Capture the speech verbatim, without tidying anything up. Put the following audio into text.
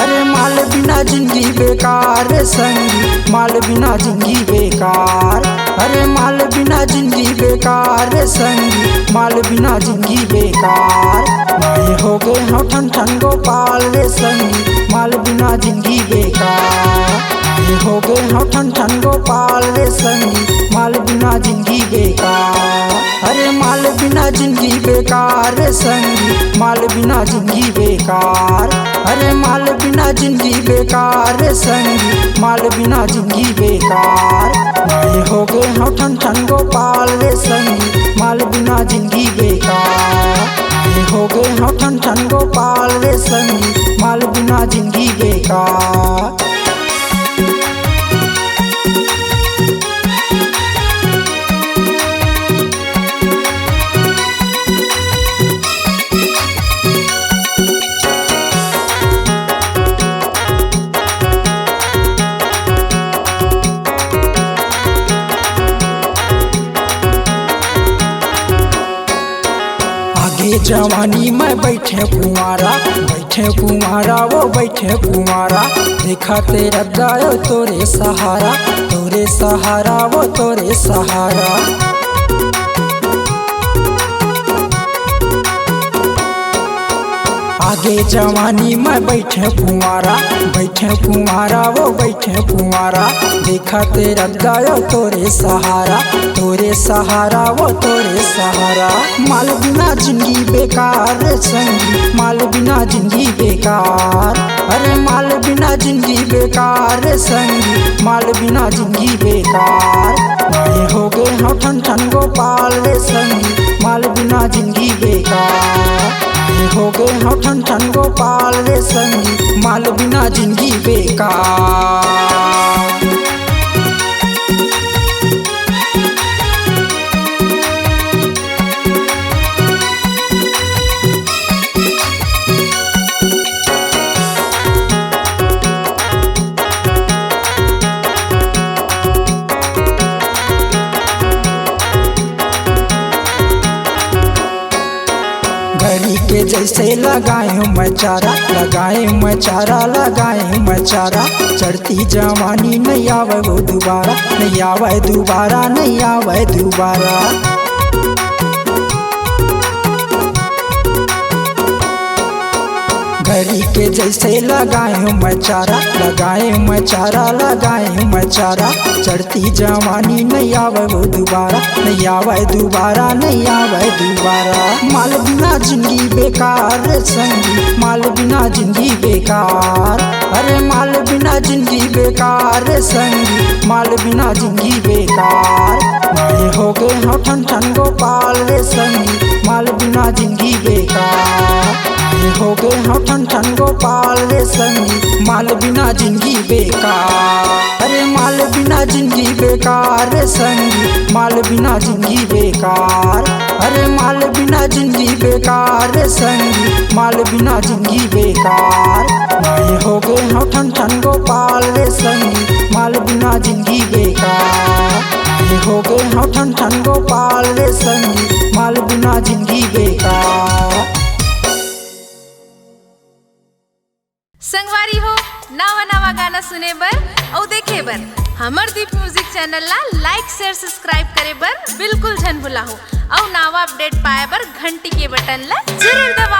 अरे माल बिना जिंदगी बेकार रे संगी, माल बिना जिंदगी बेकार। अरे माल बिना जिंदगी बेकार रे संगी, माल बिना जिंदगी बेकार। मैं हो गे हौं ठन ठन गोपाल रे संगी, माल बिना जिंदगी बेकार। मैं हो गे हौं ठन ठन गोपाल रे संगी, माल बिना जिंदगी बेकार। अरे माल बिना जिंदगी बेकार रे संगी, माल बिना जिंदगी बेकार। अरे माल बिना जिंदगी बेकार रे संगी, माल बिना जिंदगी बेकार। मैं हो गे हौं ठन ठन गोपाल रे संगी, माल बिना जिंदगी बेकार। मैं हो गे हौं ठन ठन गोपाल रे संगी, माल बिना जिंदगी बेकार। आगे जवानी में बैठे कुंवारा, बैठे कुंवारा, वो बैठे कुंवारा, देखा तेरा दायो तोरे सहारा, तोरे सहारा, वो तोरे सहारा। आगे जवानी में बैठे कुंवारा, बैठे कुंवारा, वो बैठे कुंवारा, देखा तेरा दायो तोरे सहारा, तोरे सहारा, वो तोरे सहारा। माल बिना जिंदगी बेकार रे संगी, माल बिना जिंदगी बेकार। अरे माल बिना जिंदगी बेकार रे संगी, माल बिना जिंदगी बेकार। मैं हो गे हौं ठन ठन गोपाल रे संगी, माल बिना जिंदगी बेकार। मैं हो गे हौं ठन ठन गोपाल रे संगी, माल बिना जिंदगी बेकार। घड़ी के जैसे लगाए मैं चारा, लगाए मैं चारा, लगाए मैं चारा। चढ़ती जवानी नहीं आवे वो दोबारा, नहीं आवे दोबारा, नहीं आवे दोबारा। घड़ी के जैसे लगाए मैं चारा, लगाए मैं चारा, लगाए मैं चारा। चढ़ती जवानी नहीं आवे वो दोबारा, नहीं आवे दोबारा, नहीं आवे दोबारा। माल बिना जिंदगी बेकार रे संगी, माल बिना जिंदगी बेकार। अरे माल बिना जिंदगी बेकार रे संगी, माल बिना जिंदगी बेकार। मैं हो गे हौं ठन ठन गोपाल रे संगी, माल बिना जिंदगी बेकार। मैं हो गे हौं ठन ठन गोपाल रे संगी, माल बिना जिंदगी बेकार। अरे माल बिना जिंदगी बेकार रे संगी, माल बिना जिंदगी बेकार। अरे माल बिना जिंदगी बेकार रे संगी, माल बिना जिंदगी बेकार। मैं हो गे हौं ठन ठन गोपाल रे संगी, माल बिना जिंदगी बेकार। मैं हो गे हौं ठन ठन गोपाल रे संगी, माल बिना जिंदगी बेकार। संगवारी हो, नवा नवा गाना सुने बर अउ देखे बर हमर दीप म्यूजिक चैनल ला लाइक, शेयर, सब्सक्राइब करे बर बिल्कुल झन भुलाहू अउ नवा अपडेट पाए बर घंटी के बटन ला जरूर दबाओ।